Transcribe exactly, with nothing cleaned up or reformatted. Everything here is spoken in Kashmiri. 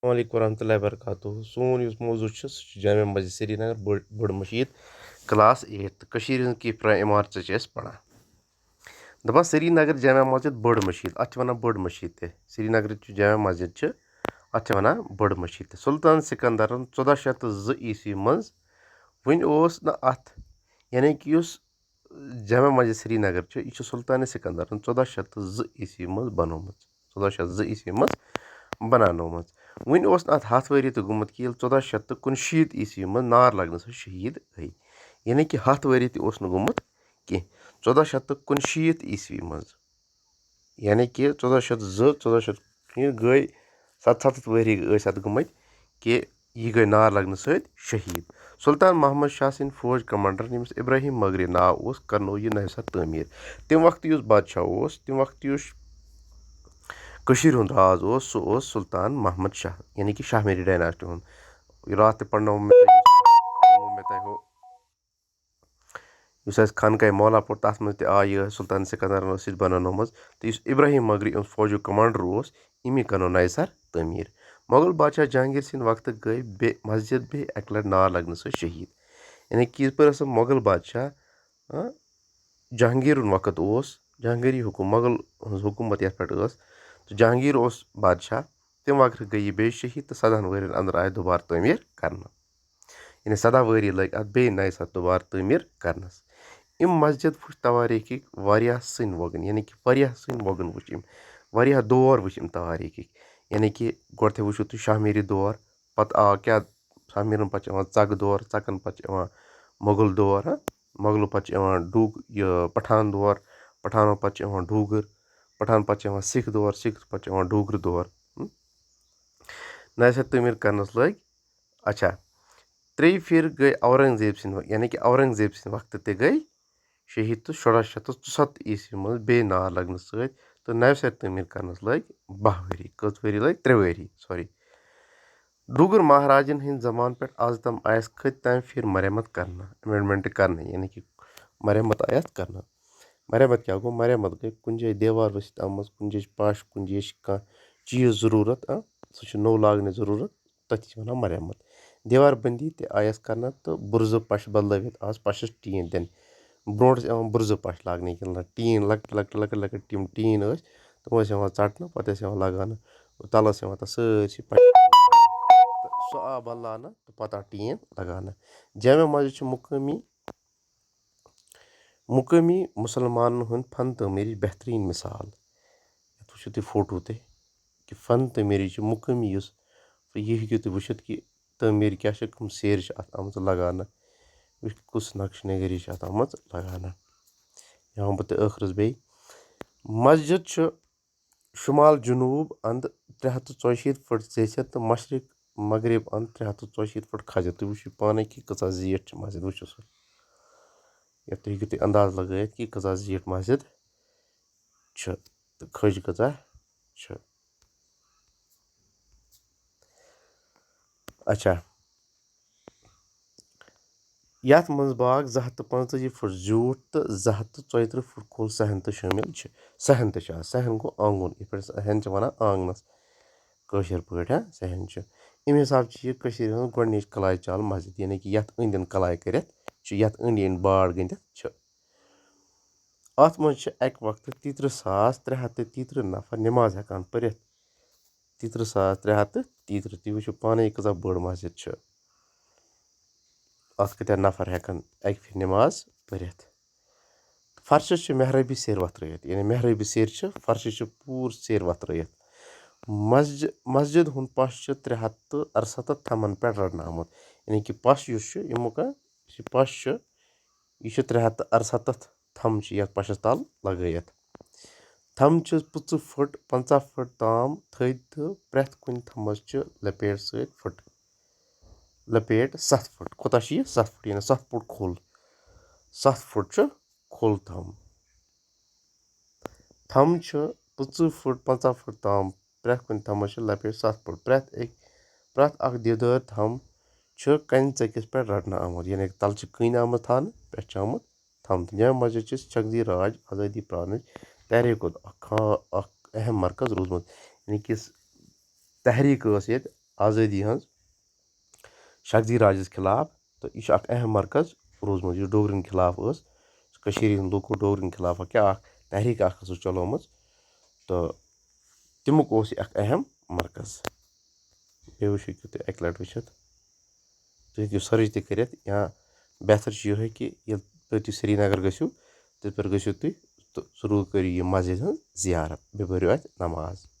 السلام علیکم ورحمۃ اللہ وبرکاتہ۔ سون یُس موضوع چھُ، سُہ چھُ جامع مسجد سرینگر، بٔڑ بٔڑ مٔشیٖد، کلاس ایٹتھ۔ کٔشیٖرِ ہٕنٛز کینٛہہ پرٛٲنۍ عمارژٕ چھِ أسۍ پَران۔ دَپان، سرینگرٕچ جامع مسجد بٔڑ مٔشیٖد، اَتھ چھِ وَنان بٔڑ مٔشیٖد تہِ۔ سرینگرٕچ یُس جامع مسجد چھِ، اَتھ چھِ وَنان بٔڑ مٔشیٖد تہِ۔ سلطان سکندرن ژۄداہ شیٚتھ تہٕ زٕ عیسوی منٛز، وُنہِ اوس نہٕ اَتھ، یعنی کہِ یُس جامع مسجد سرینگر چھِ، یہِ چھِ سلطان سکندرن ژۄداہ شیٚتھ تہٕ زٕ عیسوی منٛز بنٲومٕژ۔ ژۄداہ شیٚتھ زٕ عیسوی منٛز بناونٲومٕژ۔ وُنہِ اوس نہٕ اَتھ ہَتھ ؤری تہِ گوٚمُت کہِ ییٚلہِ ژۄداہ شیٚتھ تہٕ کُنشیٖتھ عیسوی منٛز نار لگنہٕ سۭتۍ شہیٖد گٔے۔ یعنی کہِ ہَتھ ؤری تہِ اوس نہٕ گوٚمُت کینٛہہ۔ ژۄداہ شیٚتھ تہٕ کُنشیٖتھ عیسوی منٛز، یعنی کہِ ژۄداہ شیٚتھ زٕ، ژۄداہ شیٚتھ، یہِ گٔے ستستتھ ؤری ٲسۍ اَتھ گٔمٕتۍ کہِ یہِ گٔے نار لگنہٕ سۭتۍ شہیٖد۔ سلطان محمد شاہ سٕنٛدۍ فوج کمانڈر، ییٚمِس ابراہیم مغری ناو اوس، کرنوو یہِ نوِ سرٕ تعمیٖر۔ تَمہِ وقتہٕ یُس بادشاہ اوس، تَمہِ وقتہٕ یُس کٔشیٖرِ ہُنٛد راز اوس، سُہ اوس سلطان محمد شاہ، یعنی کہِ شاہ میری ڈایناسٹی ہُنٛد۔ یہِ راتھ تہِ پرنوو مےٚ تۄہہِ، یُس، ووٚنمو مےٚ تۄہہِ ہُہ، یُس اَسہِ خانقاہ مولا پوٚر، تَتھ منٛز تہِ آو یہِ سلطان سکندرن اوس یہِ بنٲونٲومٕژ۔ تہٕ یُس ابراہیم مغری یِہُنٛد فوجُک کمانڈر اوس، أمی کرنوو نوِ سرٕ تعمیٖر۔ مغل بادشاہ جہانگیر سٕنٛدِ وقتہٕ گٔے بیٚیہِ مسجد بیٚیہِ اَکہِ لٹہِ نار لگنہٕ سۭتۍ شہیٖد۔ یعنی کہِ یِتھ پٲٹھۍ ہسا مغل بادشاہ، ہاں، جہانگیرُن وقت اوس، جہانگیری حکوٗمت، مغل ہٕنٛز حکوٗمت یَتھ پٮ۪ٹھ ٲس، تہٕ جہانگیر اوس بادشاہ، تَمہِ وقتہٕ گٔے یہِ بیٚیہِ شہیٖد تہٕ سداہن ؤرین اندر آیہِ دُبارٕ تعمیٖر کرنہٕ۔ یعنی سداہ ؤری لٔگۍ اَتھ بیٚیہِ نَیہِ سرٕ دُبارٕ تعمیٖر کرنَس۔ اَمہِ مسجد وٕچھ توٲریٖخٕکۍ واریاہ سٕنۍ وۄگُن، یعنی کہِ واریاہ سٕنۍ وۄگُن وٕچھ أمۍ، واریاہ دور وٕچھ أمۍ توٲریٖخٕکۍ۔ یعنی کہِ گۄڈٕنٮ۪تھٕے وٕچھِو تُہۍ شاہ میٖری دور، پتہٕ آو کیٛاہ، شاہ میٖرُن پتہٕ چھِ یِوان ژکہٕ دور، ژکن پتہٕ چھِ یِوان مغل دور، ہاں، مغلو پتہٕ چھِ یِوان ڈوگ-، یہِ پٹھان دور، پٹھانو پتہٕ چھِ یِوان ڈوٗگر، پٹھان پتہٕ چھِ یِوان سِکھ دور، سِکھ پتہٕ چھِ یِوان ڈوٗگر دور۔ ہم؟ نوِ سرٕ تعمیٖر کرنَس لٔگۍ۔ اچھا، ترٛیٚیہِ پھِرِ گٔے اورنگزیب سٕنٛدِ وق-، یعنی کہِ اورنگزیب سٕنٛدِ وقتہٕ تہِ گٔے شہیٖد تہٕ شُراہ شیٚتھ تہٕ ژُسَتتھ عیسوی منٛز بیٚیہِ نار لگنہٕ سۭتۍ تہٕ نوِ سرٕ تعمیٖر کرنَس لٔگۍ باہ ؤری۔ کٔژ ؤری لٔگۍ؟ ترٛےٚ ؤری، سوری۔ ڈوٗگر مہاراجن ہٕنٛدِ زمانہٕ پٮ۪ٹھ از تام آیس کھٔتۍ تام پھِرِ مرمت کرنہٕ، amendment کرنہٕ، یعنی کہِ مرمت آیس کرنہٕ۔ مرمت کیٛاہ گوٚو؟ مرمت گٔے کُنہِ جایہِ دیوار ؤسِتھ آمٕژ، کُنہِ جایہِ چھِ پش، کُنہِ جایہِ چھِ کانٛہہ چیٖز ضروٗرت، آ، سُہ چھُ نوٚو لاگنٕچ ضروٗرت، تٔتھۍ چھِ وَنان مرمت۔ دیوار بندی تہِ آیَس کرنہٕ تہٕ بُرزٕ پَش بدلٲوِتھ آس پَشَس ٹیٖن دِنہٕ۔ برونٛٹھ ٲسۍ یِوان بُرزٕ پَش لاگنہٕ، یِتھ کٔنۍ ٹیٖن، لۄکٕٹۍ لۄکٕٹۍ لۄکٕٹۍ لۄکٕٹۍ تِم ٹیٖن ٲسۍ، تِم ٲسۍ یِوان ژَٹنہٕ، پَتہٕ ٲسۍ یِوان لگاونہٕ، تَلہٕ ٲسۍ یِوان تَتھ سٲرسٕے پَش، تہٕ سُہ آو بدلاونہٕ تہٕ پَتہٕ آو ٹیٖن لگاونہٕ۔ جامع مسجد چھِ مُقٲمی، مُقٲمی مُسلمانَن ہُنٛد فن تعمیٖرٕچ بہتریٖن مثال۔ یَتھ وٕچھِو تُہۍ فوٹو تہِ، کہِ فن تعمیٖرٕچ مُقٲمی یُس، یہِ ہیٚکِو تُہۍ وٕچھِتھ کہِ تعمیٖر کیٛاہ چھِ، کٕم سیرِ چھِ اَتھ آمٕژ لگاونہٕ، وٕچھ کُس نقش نگٲری چھِ اَتھ آمٕژ لگاونہٕ۔ یہِ ہاوَو بہٕ تۄہہِ ٲخرَس بیٚیہِ۔ مسجد چھُ شُمال جنوٗب اَندٕ ترٛےٚ ہَتھ تہٕ ژۄیہِ شیٖتھ فُٹ زیٖٹھِتھ تہٕ مشرق مغرب اَندٕ ترٛےٚ ہَتھ تہٕ ژۄیہِ شیٖتھ فُٹ کھجر۔ تُہۍ وٕچھِو پانَے کہِ کۭژاہ زیٖٹھ چھِ مسجد، وٕچھِو سا۔ یَتھ تُہۍ ہیٚکِو تُہۍ انداز لگٲیِتھ کہِ کۭژاہ زیٖٹھ مسجد چھِ تہٕ کھٔج کۭژاہ چھِ۔ اچھا، یَتھ منٛز باغ زٕ ہَتھ تہٕ پانٛژتٲجی فُٹ زیوٗٹھ تہٕ زٕ ہَتھ تہٕ ژۄیہِ تٕرٛہ فُٹ کھوٚل صحن تہٕ شٲمِل چھِ۔ صحن تہِ چھِ اَتھ، صحن گوٚو آنٛگُن، یِتھ پٲٹھۍ صحن چھِ وَنان آنٛگنَس کٲشِر پٲٹھۍ، ہا، صحن چھُ۔ اَمہِ حساب چھِ یہِ کٔشیٖرِ ہٕنٛز گۄڈٕنِچ کلاے چال مسجد، یعنی کہِ یَتھ أنٛدۍ أنٛدۍ کلاے کٔرِتھ چھِ، یَتھ أنٛدۍ أنٛدۍ باڑ گٔنٛڈِتھ چھِ۔ اَتھ منٛز چھِ اَکہِ وقتہٕ تیٚیہِ تٕرٛہ ساس ترٛےٚ ہَتھ تہٕ تیٚیہِ تٕرٛہ نفر نٮ۪ماز ہٮ۪کان پٔرِتھ۔ تیٚیہِ تٕرٛہ ساس ترٛےٚ ہَتھ تہٕ تیٚیہِ تٕرٛہ۔ تُہۍ وٕچھِو پانَے، یہِ کۭژاہ بٔڑ مسجد چھِ۔ اَتھ کۭتیٛاہ نفر ہٮ۪کَن اَکہِ پھِرِ نٮ۪ماز پٔرِتھ۔ فرشَس چھِ محرٲبی سیرِ وَتھرٲیِتھ، یعنی محرٲبی سیرِ چھِ، فرشَس چھِ پوٗرٕ سیرِ وَتھرٲیِتھ۔ مسجہِ-، مسجد ہُنٛد پَش چھُ ترٛےٚ ہَتھ تہٕ اَرسَتَتھ تھَمَن پٮ۪ٹھ رَٹنہٕ آمُت۔ یعنی کہِ پَش یُس چھُ، ییٚمیُک، یُس یہِ پَش چھُ، یہِ چھُ ترٛےٚ ہَتھ تہٕ اَرسَتَتھ تھَم چھِ یَتھ پَشَس تَل لَگٲیِتھ۔ تھَم چھِ پٕنٛژٕہ فُٹ، پنٛژاہ فُٹ تام تھٔدۍ تہٕ پرٛٮ۪تھ کُنہِ تھَمَس چھِ لپیٹ سۭتۍ فُٹ، لپیٹ ستھ فُٹ۔ کوٗتاہ چھُ یہِ؟ ستھ فُٹ، یعنی ستھ فُٹ کھوٚل۔ ستھ فُٹ چھُ کھوٚل تھَم۔ تھَم چھُ پٕنٛژٕہ فُٹ، پنٛژاہ فُٹ تام، پرٛٮ۪تھ کُنہِ تھَمَس چھِ لپیٹ ستھ فُٹ۔ پرٛٮ۪تھ أکۍ، پرٛٮ۪تھ اَکھ دیدار تھَم چھُ کَنہِ ژٔکِس پٮ۪ٹھ رَٹنہٕ آمُت، یعنی تَلہٕ چھِ کٔنۍ آمٕژ تھاونہٕ، پٮ۪ٹھ چھُ آمُت تھَم۔ تہٕ جامع مسجد چھِ چغدی راج آزٲدی پرٛاونٕچ تحریٖک ہُنٛد اَکھ خا-، اَکھ اہم مرکز روٗدمُت، یعنی کہِ یُس تحریٖک ٲس ییٚتہِ، آزٲدی ہٕنٛز شخصی راجَس خلاف۔ تہٕ یہِ چھُ اَکھ اہم مرکز روٗدمُت، یُس ڈوگرٮ۪ن خلاف ٲس، کٔشیٖرِ ہٕنٛدۍ لوٗکو ڈوگرٮ۪ن خلاف کیٛاہ اَکھ تحریٖک اَکھ ٲسٕس چلٲومٕژ۔ تہٕ تَمیُک اوس یہِ اَکھ اہم مرکز۔ بیٚیہِ وٕچھِو، ہیٚکِو تُہۍ اَکہِ لَٹہِ وٕچھِتھ، تُہۍ ہیٚکِو سٔرٕچ تہِ کٔرِتھ، یا بہتر چھُ یِہوٚے کہِ ییٚلہِ پٮ۪ٹھ تُہۍ سرینگر گٔژھِو، تَتہِ پٮ۪ٹھ گٔژھِو تُہۍ تہٕ ضروٗر کٔرِو یہِ مسجد ہٕنٛز زیارت، بیٚیہِ پٔرِو اَتہِ نماز۔